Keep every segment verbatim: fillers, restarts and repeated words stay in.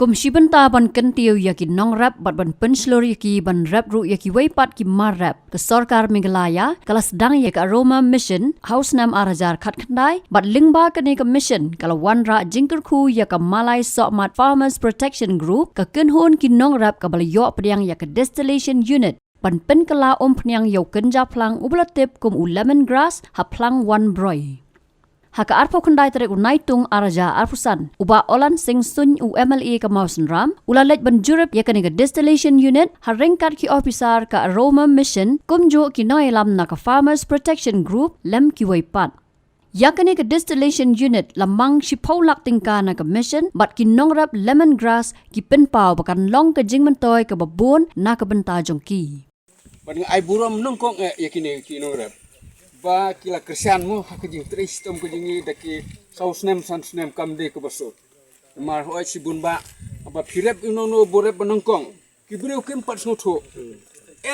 Kum shi bynta ban kyntiew ïa ki nongrep bad ban pynshlur ïa ki ban rep ruh ïa kiwei pat ki mar rep, ka sorkar Meghalaya ka la sdang ïa ka Aroma Mission ha u snem ar hajar khatkhyndai, bad lyngba kane ka mission ka la wanrah jingkyrkhu ïa ka Malai Sohmat Farmers Protection Group, ka kynhun ki nongrep kaba la ïoh pdiang ïa ka Distillation Unit, ban pynkylla umphniang ïa u kynja phlang uba la tip kum u lemon grass ha Phlang Wanbroi. Ha ka arphew khyndai tarik u Naitung ar hajar arphew san, u Bah Olan Singh Suin, u M L A ka Mawsynram, u la leit ban jurip ïa kane ka Distillation Unit ha ryngkat ki ophisar ka Aroma Mission, kumjuh ki nongïalam na ka Farmers Protection Group lem kiwei pat. Ïa kane ka Distillation Unit la mang shiphew lak tyngka na ka mission, bad ki nongrep lemon grass ki pynpaw ba kan long ka jingmyntoi kaba bun na ka bynta jong ki. Bad nga ai burom nyngkong eh ïa kine ki nongrep ba ki la kyrshan mo ha ka jingtrei shitom ka jong ngi da ki saw snem san snem kam dei kaba suk. Namar hooid shibun ba, ba phi rep ïa uno uno ba rep ba nyngkong, ki briew kim pat sngewthuh.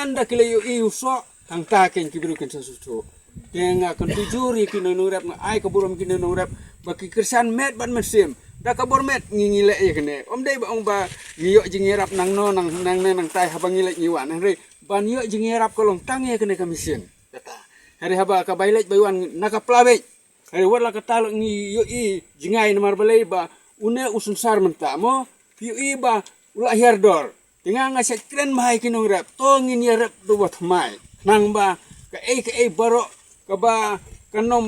Ynda ki la ïohi u soh, hangta kein ki briew kin sa sngewthuh. Te nga kyntu jur ïa ki nongrep, nga ai ka burom ki nongrep ba ki kyrshan met bad mynsiem. Da ka bor met ngi, ngi leh ïa kane. Ym dei ba ong ba ngi ïoh jingïarap nangno nang, nangne nangtai haba ngi leit ngi wan. Hynrei ban ïoh jingïarap ka long tang ïa kane ka mission. Kata. Hynrei haba ka bai leit bai wan na ka pla beit. Hynrei wat la katta la ngi ïohi jngai namar balei ba une u synsar mynta mo. Phi ïohi ba u la hiar dor. Te nga, nga sa kren bha ïa ki nongrep, to ngin ïarep da uba thymmai. Khnang ba kaei kaei baroh kaba kan ym,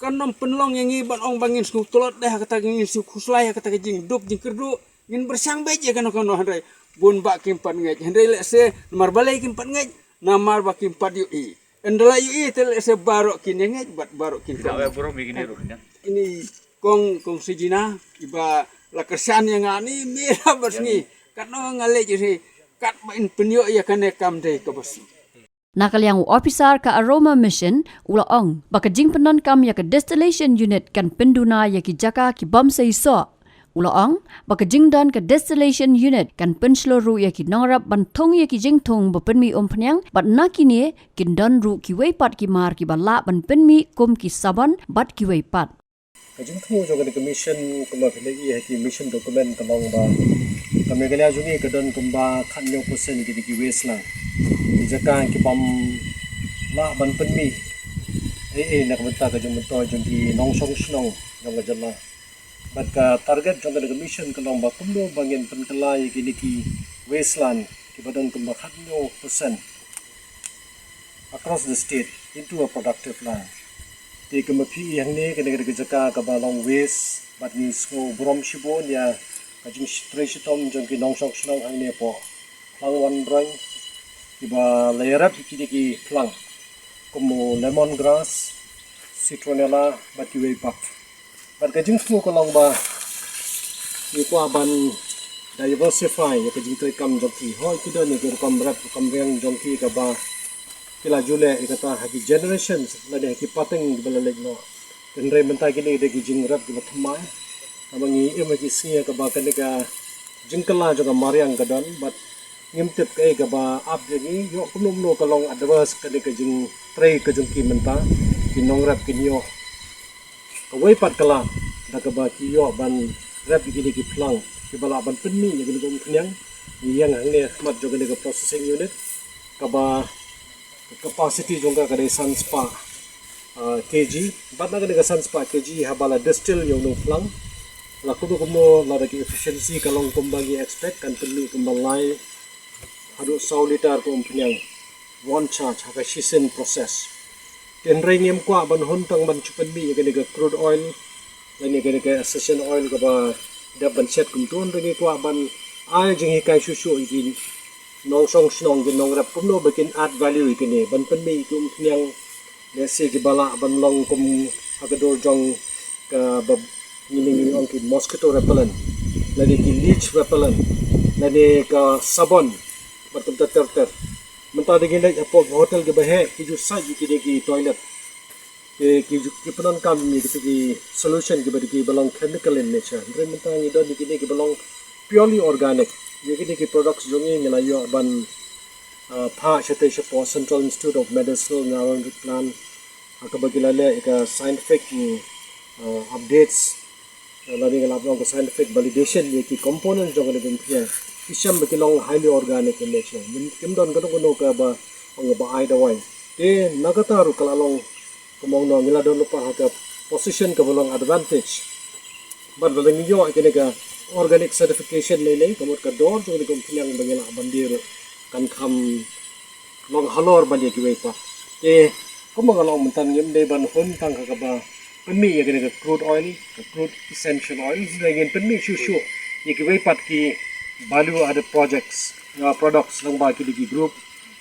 kan ym pynlong ïa ngi ban ong ba ngin sngewtlot de ha kata, ngin sngewkhuslai ha kata ka jingduk jingkyrduh. Ngin pyrshang beit ïa kano kano, hynrei bun ba kim pat ngeit. Hynrei lehse namar balei kim pat ngeit? Namar ba kim pat ïohi. Ynda la ïohi te lehse baroh kin ïa ngeit bad baroh kin pat ngeit. Ini kong, kong Sijina iba la kyrshan ïa nga ni mira bad sngi. Katno nga leh jingri, katba in pynïoh ïa kane kam dei kaba suk. Na ka liang u ophisar ka Aroma Mission u la ong ba ka jingpyndonkam ïa ka Distillation Unit kan pynduna ïa ki jaka ki bym seisoh. U la ong ba ka jingdon ka Distillation Unit kan pynshlur ruh ïa ki nongrep ban thung ïa ki jingthung ba pynmih umphniang, bad na kine kin don ruh kiwei pat ki mar kiba lah ban pynmih kum ki sabon bad kiwei pat. Ka jingthmu jong kane ka mission, kumba phi la ïohi ha ki mission document, ka long ba ka Meghalaya jong ngi ka don kumba khathynñiew percent ki dei ki wasteland, ki jaka ki bym lah ban pynmih ei ei na ka bynta ka jingmyntoi jong ki nongshong shnong jong ka jylla. Bad ka target jong kane ka mission ka long ba kumno ba ngin pynkylla ïa kine ki wasteland kiba don kumba khathynñiew percent across the state into a productive land. Te kumba phi ïohi hangne, kane ka dei ka jaka kaba long waste, bad ngi sngew burom shibun ïa ka jingtrei shitom jong ki nongshong shnong hangne hapoh Phlang Wanbroi, kiba la ïarep ïa kine ki phlang kum u lemon grass, citronella bad kiwei pat. Bad ka jingthmu ka long ba ngi kwah ban diversify ïa ka jingtrei kam jong ki. Hooid ki don ïa ki rukom rep rukom riang jong ki kaba ki la ju leh ïa kata ha ki generations lane ha ki pateng kiba la leit noh. Hynrei mynta kine ki dei ki jingrep kiba thymmai. Kaba ngi im ha ki sngi kaba kane ka jingkylla jong ka mariang ka don, bad ngim tip kaei kaba ap ïa ngi, ïoh kumno kumno ka long adverse kane ka jingtrei ka jong ki mynta, ki nongrep kin ïoh kawei pat ka lad da kaba ki ïoh ban rep ïa kine ki phlang kiba lah ban pynmih ïa kine ki umphniang. Ngi ïeng hangne ha khmat jong kane ka processing unit kaba ka capacity jong ka ka dei san spah, ah, kg. Bad na kane ka san spah kg haba la distill ïa une u phlang, la kumno kumno, lada ki efficiency ka long kumba ngi expect, kan pynmih kumba lai haduh saw litar ka umphniang, one charge, ha ka shisien process. Te hynrei ngim kwah ban hun tang ban shu pynmih ïa kane ka crude oil lane kane ka essential oil kaba dep ban shet kumto, hynrei ngi kwah ban ai jinghikai shuh shuh ïa ki nongshong shnong, ki nongrep, kumno ba kin add value ïa kine, ban pynmih ïa ki umphniang, lehse kiba lah ban long kum ha ka dur jong kaba ngi, ngi ong ki mosquito repellent, lane ki leech repellent, lane ka sabon, bad kumta ter ter. Mynta da ngi leit hapoh ki hotel kiba heh, ki ju sait ïa kine ki toilet. Te ki ju, ki pyndonkam ïa kita ki solution kiba dei kiba long chemical in nature. Hynrei mynta ngi don ïa kine kiba long purely organic. Ïa kine ki products jong ngi ngi la ïoh ban, ah, phah shatei shapoh Central Institute of Medicinal and Aromatic Plant, ha kaba ki la leh ïa ka scientific, mm, ah, updates. Lada ngi lap long ka scientific validation ïa ki component jong kane ka umphniang, ki shem ba ki long highly organic in nature. Ngim, kim don kano kano kaba ong ba ai dawai. Te na kata ruh ka la long, kumno ngi la don lypa ha ka position kaba long advantage. Bad lada ngi ïoh ïa kane ka organic certification lei lei, ka mut ka dor jong kane ka umphniang ba ngi lah ban die ruh kan kham long halor ban ïa kiwei pat. Te kumba nga la ong mynta, ngim dei ban hun tang ha kaba pynmih ïa kane ka crude oil, ka crude essential oil, hynrei ngin pynmih shuh shuh ïa kiwei pat ki value added projects, uh, products, lyngba kine ki group,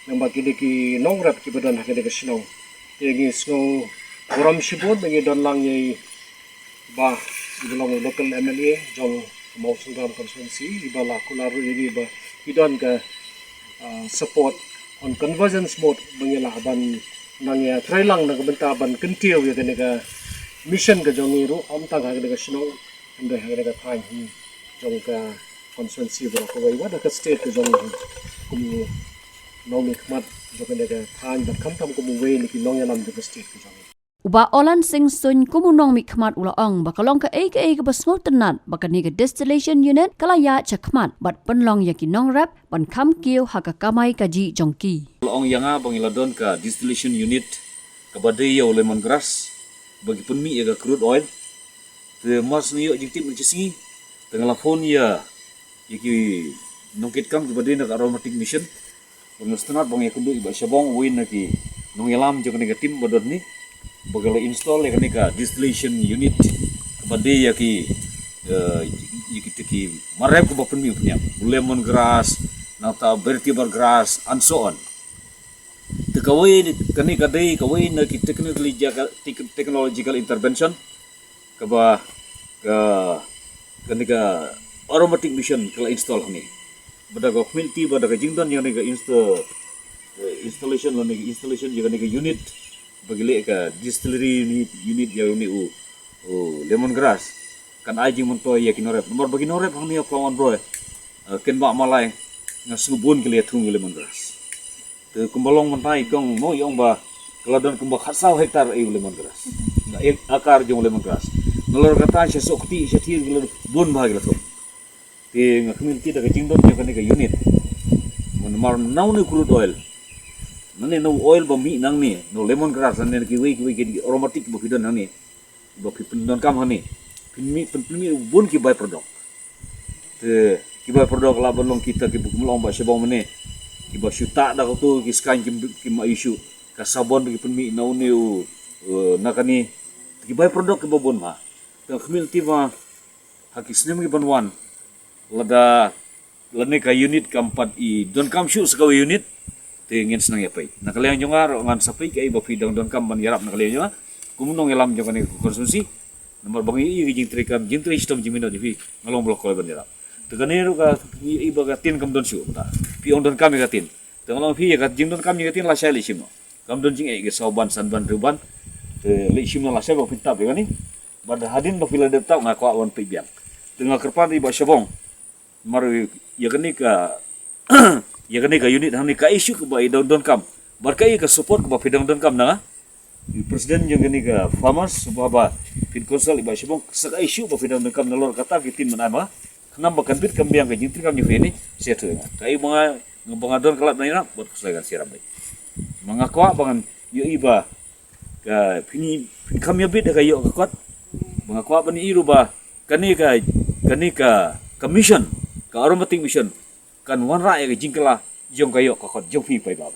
lyngba kine ki nongrep kiba don ha kane ka shnong. Te ngi sngew burom shibun ba ngi don lang ïa i Bah, iba long local M L A jong ka Mawsynram constituency, iba la kular ruh ïa ngi ba ki don ka, ah, support on convergence mode ba ngi lah ban nang ïatreilang na ka bynta ban kyntiew ïa kane ka mission ka jong ngi ruh, ym tang ha kane ka shnong, hynrei ha kane ka thaiñ hi jong ka constituency baroh kawei, wat ha ka state ka jong ngi hi, kum u nongmihkhmat jong kane ka thaiñ bad khamtam kum uwei na ki nongïalam jong ka state ka jong ngi. U Bah Orland Singh Suin kum u nongmihkhmat u la ong ba ka long kaei kaei kaba sngewtynnat ba kane ka distillation unit ka la ïaid shakhmat bad pynlong ïa ki nongrep ban kham kiew ha ka kamai kajih jong ki. La ong ïa nga ba ngi la don ka distillation unit kaba die ïa u lemon grass ba ki pynmih ïa ka crude oil. Te mar shu ïoh jingtip mynta shi sngi, te nga la phone ïa, ïa ki nongkitkam kiba die na ka Aromatic Mission. Ba nga sngewtynnat ba nga ïakynduh i Bah Shabong, uwei na ki nongïalam jong kane ka team ba don hangne, ba ka la install ïa kane ka distillation unit kaba die ïa ki, eh, ïa kita ki marep kiba pynmih umphniang, u lemon grass, nangta vetiver grass and so on. Te kawei, kane ka dei kawei na ki technically, technological intervention kaba ka, kane ka Aromatic Mission ka la install hangne. Bad da ka khmih lynti bad da ka jingdon ïa kane ka insta-, eh, installation lane ka installation ïa kane ka unit ba ki leh ka distillery unit, unit ïa une u, u lemon grass, kan ai jingmyntoi ïa ki nongrep. Namar ba ki nongrep hangne ha Phlong Wanbroh, eh, kin bah malai, nga sngew bun ki la ïathung ïa u lemon grass. Te kumba long mynta i kong mo i ong ba ka la don kumba khatsaw hektar ïa u lemon grass. Nga ek akar jong u lemon grass. Nalor kata sha Sohkti sha Thied ki la bun bha ki la thung. Te nga khmih lynti da ka jingdon jong kane ka unit. Namar na une u crude oil, na une u oil ba mih nangne, na u lemon grass, na une kiwei kiwei ki aromatic ba phi don nangne, ba phi pyndonkam hangne, pynmih, pynmih bun ki by product. Te ki by product lah ban long kita kiba kum la ong Bah Shabong mynne, kiba shu tah da kato ki skaiñ ki, ki mah ïa shuh, ka sabon ki pynmih na une u, eh, na kane, ki by product kiba bun bha. Te nga khmih lynti ba ha ki snem kiban wan, lada lane ka unit kam pat i donkam shuh sa kawei unit, te ngin sa nang ïa peit. Na ka liang jong nga ruh ngan sa peit kaei ba phi dang donkam ban ïarap na ka liang jong nga kum u nongïalam jong kane ka constituency. Namar ba ngi ïohi ka jingtrei kam, jingtrei shitom jingminot jong phi, nga long ba la kloi ban ïarap. Te kane ruh ka, ngi ïohi ba ka tin kam don shuh mynta. Phi ong donkam ïa ka tin. Te nga long phi ïa ka jingdonkam ïa ka tin lashai leit shim noh. Kam don jingeh, ki saw ban, san ban, hynriew ban. Te leit shim noh lashai ba phin tap ïa kane. Bad hadien ba phi la dep tap nga kwah wan peit biang. Te nga kyrpad ïa i Bah Shabong, namar ïa kane ka, ïa kane ka unit hangne kaei shuh kaba i dang donkam, bad kaei ka support kaba phi dang donkam na nga, i president jong kane ka farmers, ba, ba phin consult i Bah Shabong sa kaei shuh ba phi dang donkam, nalor kata ki tin ban ai ma nga. Khnang ba kan bit kan biang ka jingtrei kam jong phi hangne sha ïathuh ïa nga. Kaei ba nga, ba nga don ka lad ban ïarap, bad khuslai kan sa ïarap beit. Ma nga kwah ba ngan ïohi ba ka phin, phin kham ïabit ha ka ïoh ka kot. Ba nga kwah ban ïohi ruh ba kane ka, kane ka, ka mission, ka Aromatic Mission, kan wanrah ïa ka jingkylla jong ka ïoh ka kot jong phi paidbah.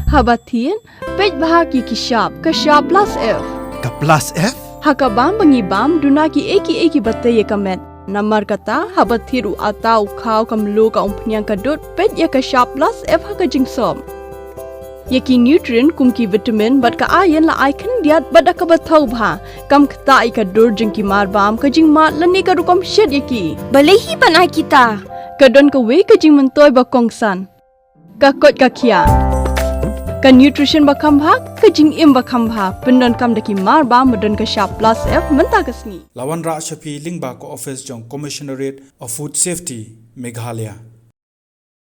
Haba thied, peit bha ki, ki shap, ka shap plus F. Ka plus F? Ha ka bam ba ngi bam, duna kiei kiei kiba tei ïa ka met. Namar kata, haba thied u atta, u khaw, ka mluh, ka umphniang, ka dud, peit ïa ka shap plus F ha ka jingsop. Ïa ki nutrient kum ki vitamin bad ka iron la ai khyndiat bad da kaba thaw bha. Kam ktah ïa ka dur jong ki mar bam, ka jingmad lane ka rukom shet ïa ki. Balei hi ban ai kita? Ka don kawei ka jingmyntoi ba kongsan. Ka koit ka khiah. Ka nutrition ba kham bha, ka jingim ba kham bha. Pyndonkam da ki mar bam ba don ka shap plus F mynta ka sngi. La wanrah sha phi lyngba ka office jong Commissionerate of Food Safety, Meghalaya.